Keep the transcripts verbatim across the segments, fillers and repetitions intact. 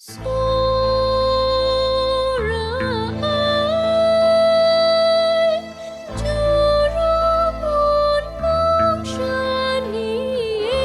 Tsawra ai, Juru mung mung sha ni e.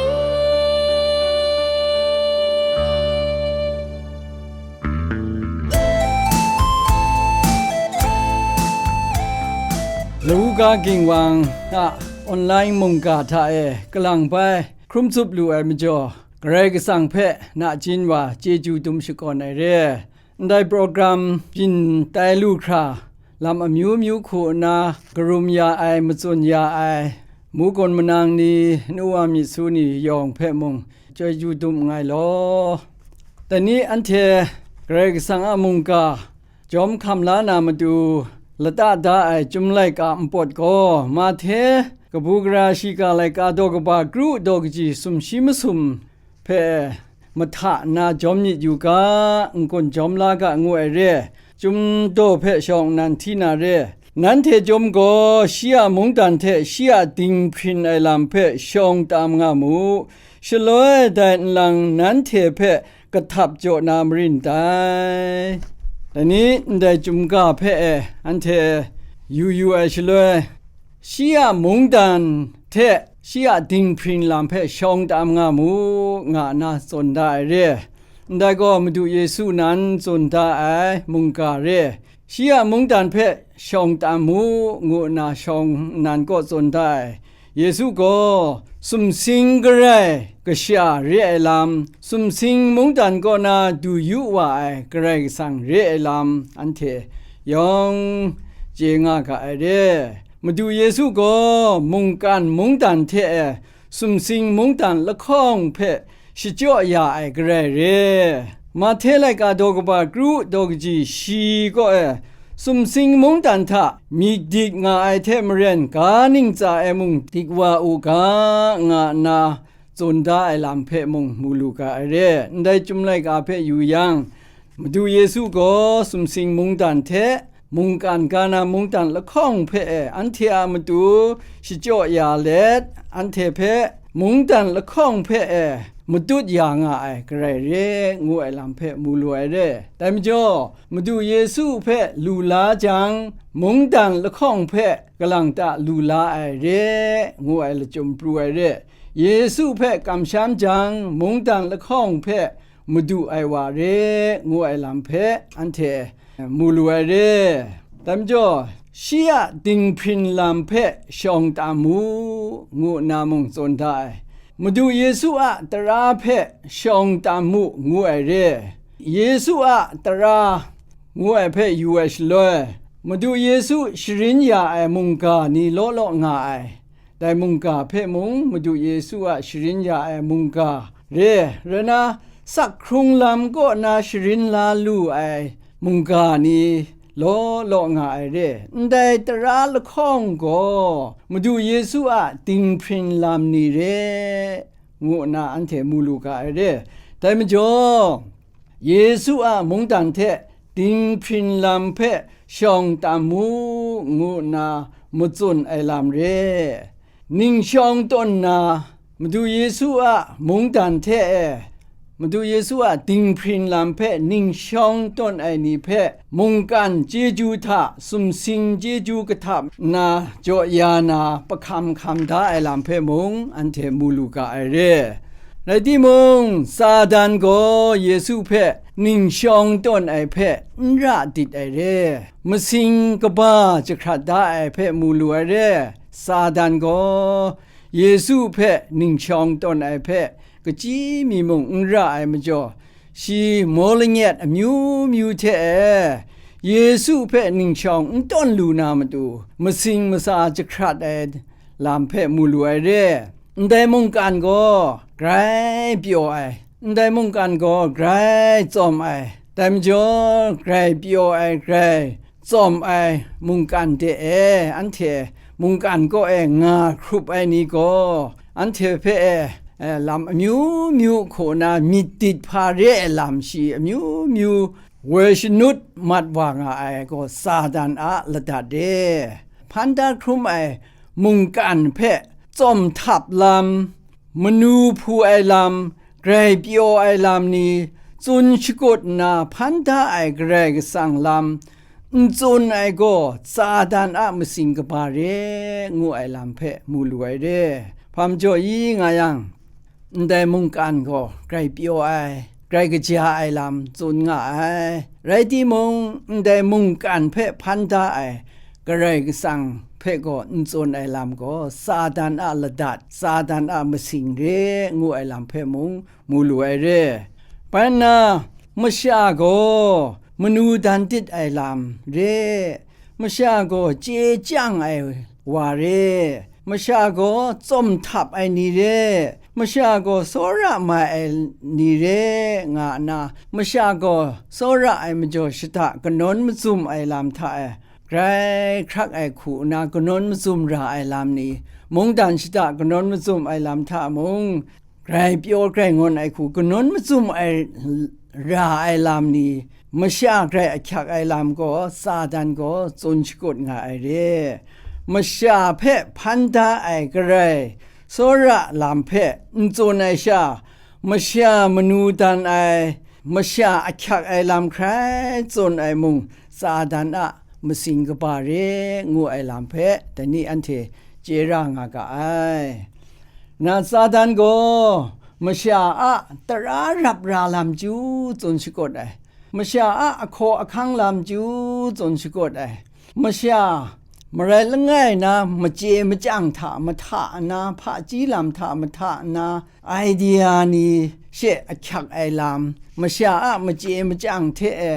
Lawuga Ginwang a online mungga hta e kalang bai hkrum tsup lu ai majaw, Karai Kasang hpe nachying wa chyeju dum shakawn ai re. Ndai program byin tai lu hkra, lam amyu myu hku nna karum ya ai, matsun ya ai, mu gawn manang ni, nu wa myit su ni yawng hpe mung chyeju dum nngai law. Dai ni anhte Karai Kasang a mungga jawm hkam la na matu, lata da ai Chyum laika npawt gaw, Mahte kabu gara shiga laika daw kaba kru daw kaji sumshi masum hpe mahta nna jawm myit yu ga, n-gun jawm la ga ngu ai re. Chyum daw hpe shawng nnan hti na re. Nanhte chyawm gaw shi a mungdan hte shi a dinghprin ai lam hpe shawng tam nga mu. Shaloi dai nlang nanhte hpe kahtap jaw na marin dai. Dai ni ndai Chyum ga hpe e anhte yu yu ai shaloi, shi a mungdan hte shi a dinghpring lam hpe shawng tam nga mu, nga nna tsun da ai re. Ndai gaw Madu Yesu nan tsun da ai mungga re. Shi a mungdan hpe shawng tam mu, ngu nna shawng nnan kaw tsun da ai. Yesu gaw sumsing garai kasha re ai lam, sumsing mungdan kaw na du yu wa ai Karai Kasang re ai lam, anhte yawng chye nga ga ai re. Madu Yesu gaw mungkan mungdan hte e sumsing mungdan lahkawng hpe shachyaw ya ai Karai re. Mahte laika daw kaba kru daw kaji shi kaw e, sumsing mungdan hta myit dik nga ai hte maren, ga ning tsa e mung dik wa u ga, nga nna tsun da ai lam hpe mung mu lu ga ai re. Ndai Chyum laika hpe yu yang, Madu Yesu gaw sumsing mungdan hte mungkan ga na mungdan lahkawng hpe e anhte a matu shachyaw ya let, anhte hpe mungdan lahkawng hpe e matut ya nga ai Karai re, ngu ai lam hpe mu lu ai re. Dai majaw, Madu Yesu hpe lu la jang, mungdan lahkawng hpe kalang ta lu la ai re, ngu ai lachyum pru ai re. Yesu hpe kamsham jang, mungdan lahkawng hpe madu ai wa re, ngu ai lam hpe anhte mu lu ai re. Dai majaw, shi a dinghpring lam hpe shawng tam mu, ngu nna mung tsun da ai. Madu Yesu a tara hpe shawng tam mu, ngu ai re. Yesu a tara ngu ai hpe yu ai shaloi, Madu Yesu sharin ya ai mungga ni law law nga ai. Dai mungga hpe mung Madu Yesu a sharin ya ai mungga re, rai na, sak hkrung lam kaw na sharin la lu ai mungga ni law law nga ai re. Ndai tara lahkawng gaw Madu Yesu a dinghpring lam ni re, ngu nna anhte mu lu ga ai re. Dai majaw, Yesu a mungdan hte dinghpring lam hpe shawng tam mu, ngu nna matsun ai lam re. Ning shawng tawn na, Madu Yesu a mungdan hte e, Madu Yesu a dinghpring lam hpe ning shawng tawn ai ni hpe mungkan chyeju hta sumsing chyeju kahtap nna jaw ya na, pahkam hkam da ai lam hpe mung anhte mu lu ga ai re. Rai timung, Satan gaw Yesu hpe ning shawng tawn ai hpe n ra dit ai re. Masing kaba jahkrat da ai hpe mu lu ai re. Satan gaw Yesu hpe ning shawng tawn ai hpe kachyi mi mung n ra ai majaw, shi maw lanyet amyu myu hte e Yesu hpe ning shawng n tawn lu na matu, masing masa jahkrat ai lam hpe mu lu ai re. Ndai mungkan gaw grai pyaw ai, ndai mungkan gaw grai tsawm ai, dai majaw grai pyaw ai, grai tsawm ai mungkan de e, anhte mungkan kaw e nga hkrup ai ni gaw, anhte hpe e, e, lam amyu myu hku na myit dit hpa re ai lam shi amyu myu woi shanut mat wa nga ai gaw Satan a ladat e. Hpan da hkrum ai mungkan hpe tsawm htap lam, manu hpu ai lam, grai pyaw ai lam ni, tsun shakut nna hpan da ai Karai Kasang lam n tsun ai gaw, Satan a masing kaba re, ngu ai lam hpe mu lu ai re. Hpa majaw i nga yang, ndai mungkan gaw grai pyaw ai, grai kaja ai lam tsun nga ai. Rai timung, ndai mungkan hpe hpan da ai Karai Kasang hpe gaw n tsun ai lam gaw, Satan a ladat, Satan a masing re, ngu ai lam hpe mung mu lu ai re. Bai nna, masha gaw manu dan dit ai lam re, masha gaw chye chyang ai wa re, masha gaw tsawm htap ai ni re, masha gaw tsawra mai ai ni re, nga nna, masha gaw tsawra ai majaw shada kanawn mazum ai lam hta e, grai hkrak ai hku nna kanawn mazum ra ai lam ni, mungdan shada kanawn mazum ai lam hta mung, grai pyaw grai ngawn ai hku kanawn mazum ai ra ai lam ni, masha grai ahkyak ai lam gaw, Satan gaw tsun shakut nga ai re. Masha hpe hpan da ai Karai tsawra lam hpe n tsun ai sha, masha manu dan ai, masha ahkyak ai lam hkrai tsun ai mung, Satan a masing kaba re, ngu ai lam hpe dai ni anhte chye ra nga ga ai. Na Satan gaw masha a tara rap ra lam chyu tsun shakut ai, masha a ahkaw ahkang lam chyu tsun shakut ai, masha marai langai na machye machyang hta mahta nna, hpaji lam hta mahta nna, idea ni she ahkyak ai lam, masha a machye machyang hte e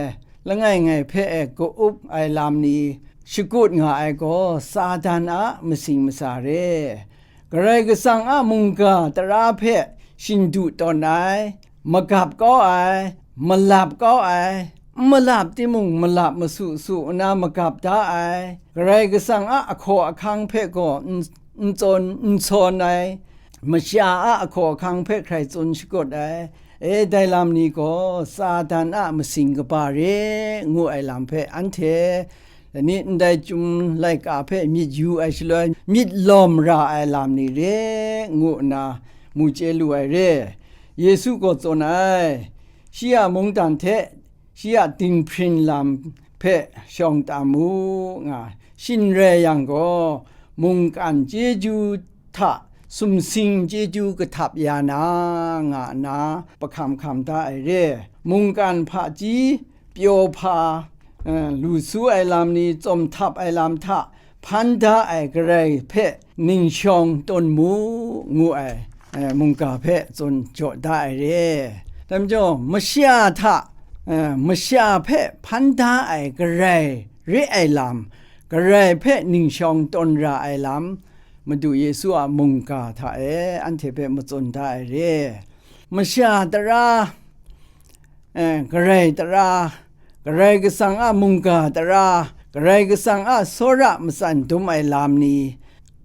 langai ngai hpe e ka-up ai lam ni shakut nga ai gaw, Satan a masing masa re. Karai Kasang a mungga tara hpe shindu tawn ai, magap kau ai, malap kau ai, n malap timung malap masu su nna magap da ai, Karai Kasang a ahkaw ahkang hpe gaw n, n tsawn, n sawn ai, masha a ahkaw ahkang hpe hkrai tsun shakut ai, e, dai lam ni gaw Satan a masing kaba re, ngu ai lam hpe anhte dai ni ndai chyum laika hpe myit yu ai shaloi, myit lawm ra ai lam ni re, ngu nna mu chye lu ai re. Yesu gaw tsun ai, shi a mungdan hte shi a dinghpring lam hpe shawng tam mu, nga, shin rai yang gaw, mungkan chyeju hta sumsing chyeju kahtap ya na, nga nna, pahkam hkam da ai re. Mungkan hpaji pyaw hpa, eh, lu su ai lam ni, tsawm htap ai lam hta hpan da ai Karai hpe ning shawng tawn mu, ngu ai, eh, mungga hpe tsun jaw da ai re. Dai majaw, masha hta, eh, masha hpe hpan da ai Karai re ai lam, Karai hpe ning shawng tawn ra ai lam, Madu Yesu a mungga hta e anhte hpe matsun da ai re. Masha tara, eh, Karai tara, Karai Kasang a mungga tara, Karai Kasang a tsawra matsan dum ai lam ni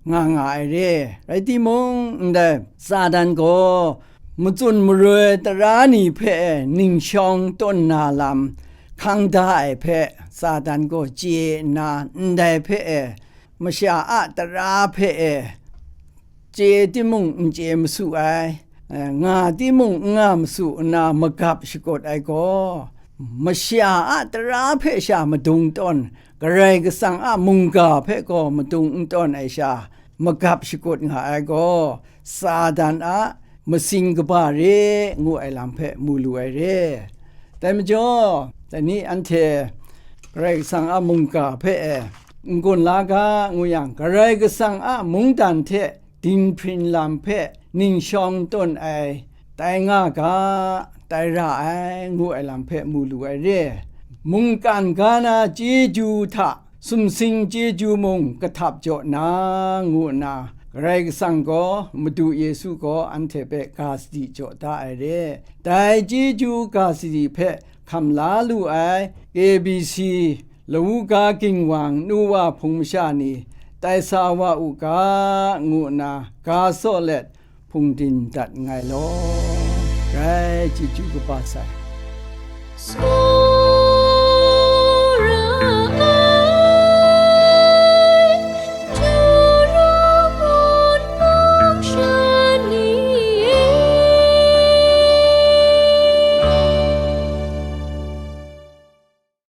nga nga ai re. Rai timung, ndai Satan gaw matsun maroi tara ni hpe ning shawng tawn na lam hkang da ai hpe, Satan gaw chye nna, ndai hpe e, masha a tara hpe e, chye timung n chye masu ai, eh, nga timung n nga masu nna magap shakut ai gaw, masha a tara hpe sha madung tawn, Karai Kasang a mungga hpe gaw madung n tawn ai sha, magap shakut nga ai gaw, Satan a masing kaba re, ngu ai lam hpe mu lu ai re. Dai majaw, dai ni anhte Karai Kasang a mungga hpe e n-gun la ga, ngu yang, Karai Kasang a mungdan hte dinghpring lam hpe ning shawng tawn ai, tai nga ga, tai ra ai, ngu ai lam hpe mu lu ai re. Mungkan ga na chyeju hta sumsing chyeju mung kahtap jaw na, ngu nna, Karai Kasang gaw, Madu Yesu gaw anhte hpe ga sadi jaw da ai re. Dai chyeju ga sadi hpe hkam la lu ai K B C, Lawuga Ginwang nu wa hpung masha ni, tai sa wa u ga, ngu nna ga saw let, hpungdim dat nngai law, grai chyeju kaba sai.